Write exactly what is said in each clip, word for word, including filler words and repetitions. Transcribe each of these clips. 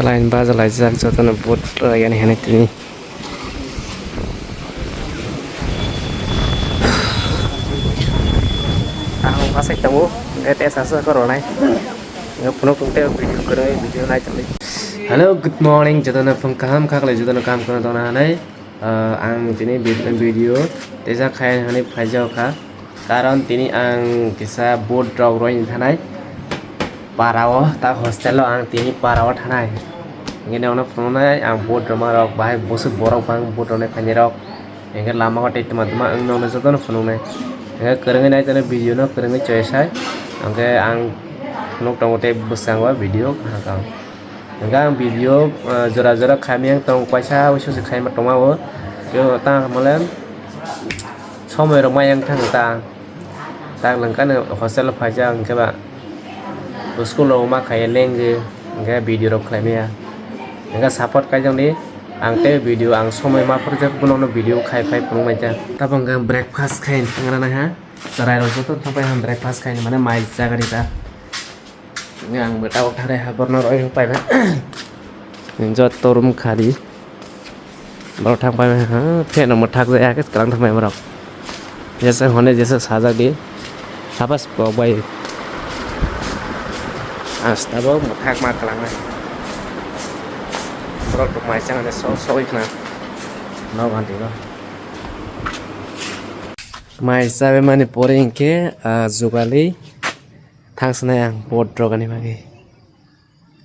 Line baja laijak jotono boat rwgani hinwi tini. Ang asai tongo, tei tesa sa koronai. Phunuk tong tei video kwrwi video nai tongdi. Hello, good morning, jotono phung kaham kha khlai, jotono kaham kheno tongna hanai. Ah, ang tini vid-, video teisa khai hwnwi phaijak kha, karon tini ang kisa boat rok roini thanai para o, ta hostel o ang tini para o thanai. Hingke nokno phunuknai ang boat rwma rok bahai bwswk borok bang boat rwnai phainai rok, hingke lama o tei twma twma ang nokno jotono phunuknai. Hingke kwrwngwi nai tongo video no, kwrwngwi choi sai, hingke ang phunuk tongo tei bwskango video kaham kaham. Hingke ang video, ah, jora jora khaimiyang tong, kaisa uisu se khaima tongma o. Kebo ta mole somoi rok mayang thang ta. Tak langkha no hostel o phaijak hingke ba school rok ma khaiya lengwi hingke video rok khlaimaya. Hingke support kaijakdi ang tei video ang somoi ma phurjak bono no video khai khai phunuk naikha. Tabok hingke ang breakfast khai thangna naiha. Chwrai rok joto thangpai ang breakfast khai mane mai chagari ta. Ang bo tabok thare ha borno roi paima. Joto room khali. Borok thang paima ha, fan no mwthak jaya khe kwlwng thang paima rok. Jesa hone jesa sajak di. Habas pok bai. Asta bo mwthak ma kwlwng nai. Borok rok mai chang ane sok sok khna. No ganti no. Mai chabe mani pore hinkhe, ah, jugali. Thang sanai ang boat rok ani bagwi.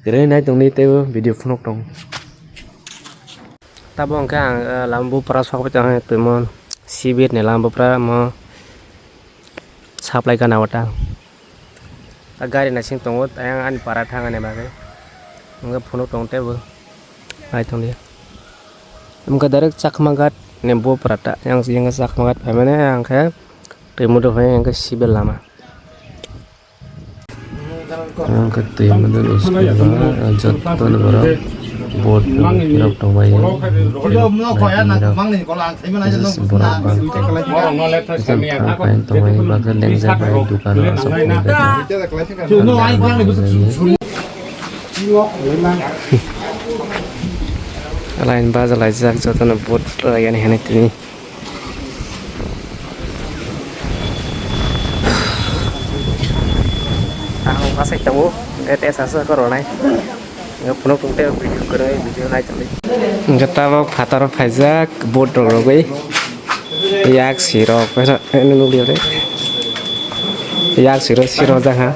Kwrwi nai tongdi teibo video phunuk tong. Tabo hwnkhe ang, eh, lama bupra sokbai tong twimo sibir ni lama bupra mo supply gana wata. A gari naising tongo ayang ani para thang ani bagwi. Hwnkhe phunuk tong teibo nai tongdi. Hwnkhe direct Chakma Ghat ni bupra ta yang, yang Chakma Ghat phaimani hwnkhe twi mudu phai hwnkhe sibir lama. Ang khe twi mwnwi ni school o joto ni borok boat rok phirok tongbai o. Borok bang tei tongbai bakhe lengjak bai dukan o aswk tongbai. Line baja laijak jotono boat rwgani hinwi tini. Ang asai tongo, tei tesa sa koronai. Phunuk tong tei video kwrwi video nai tongdi. Hwnkhe tabok phataro phaijak boat rok rwgwi. Yak sirok, eno nukliya de. Yak siro, siro jaha.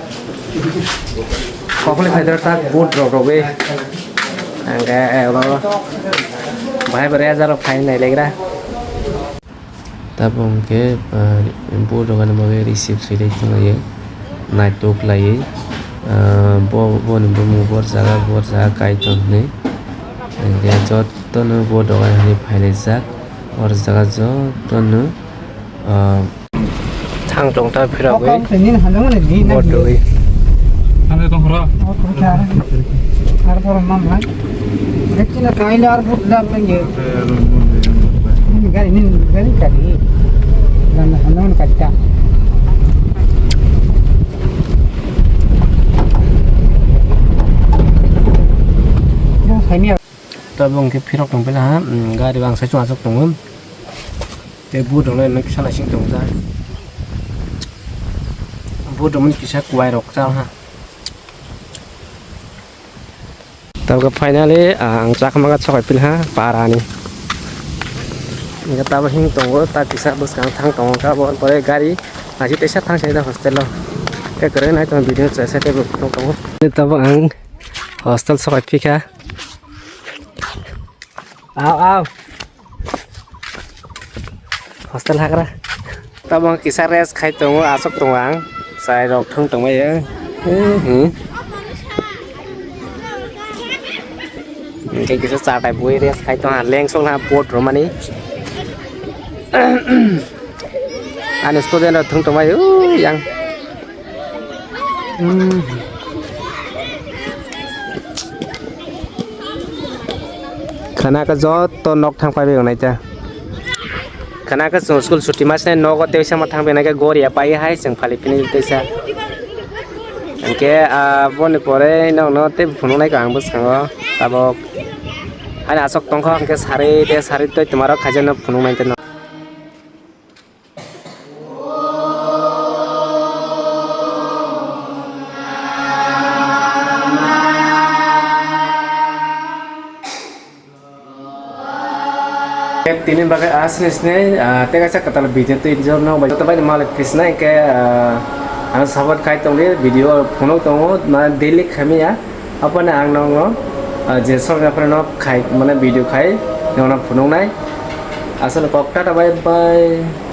Kokli phaidar tak boat rok rogwi. Angke, eh, oro bahai bwrwi aja rok phaini nailagra. Tabok hwnkhe, eh, boat rok ani bagwi receive swilai tonglaio, naitok laiwi. Eh, bo, boni bumung bor jaga, bor jaga kaitor hinwi. Hwnkhe jotono boat rok ani phailai jak. Oro jaga jotono, ah, thang tong ta phirogwi. Bodoi. Ano tong khoro. Ar por mam lang. Ekchina kaila ar but dam nang ye. Gari nin gari kari. Lan hanon kacha. Tabok hwnkhe phirok tong phila ha, um, gari o ang sai chung achuk tongo. Tei boat rok no kisa naising tongo ta. Boat rok mani kisa kuai rok cha ha. Tabuk finally, ah, ang Chakma Ghat sokai phila ha, para ni. Hingke tabuk hing tongo, ta kisa bwskang thang tongo kha, bo pore gari naisi teisa thang sai da hostel o. Tei kwrwi nai tongo, video chai sai tei bo tongo. Tabuk ang hostel sokai phikha. Aw, aw. Hostel hagra. Tabuk kisa rest khai tongo, aswk tongo ang. Chai rok thwng tongbaio. Hmm. Hingke kisa cha tai bui rest khai tong ha, leng song ha boat romani. Ani student rok thwng tongbaio, yang. Hmm. Khana khe joto nok thang pai bai nai ta. Khana khe chwng school chuti ma se nogo teisa ma thang bai nai khe gori ya pai hai chwng phali phini teisa. Hingke, ah, boni pore nokno tei phunuknai kha ang bwskango tabok. Ani aswk tongkha hingke sari tei sari tei twmarok khaijano phunuknai tei. Tini bagwi asini sini, ah, tei kaisa kwtal video twi jorno bai joto bai malik pisna hingke, ah, ang support khai tongdi video phunuk tongo, ma daily khamya, apani ang nokno, ah, je song aphano khai, mane video khai, nokno phunuknai. Aswk kok tata bye bye.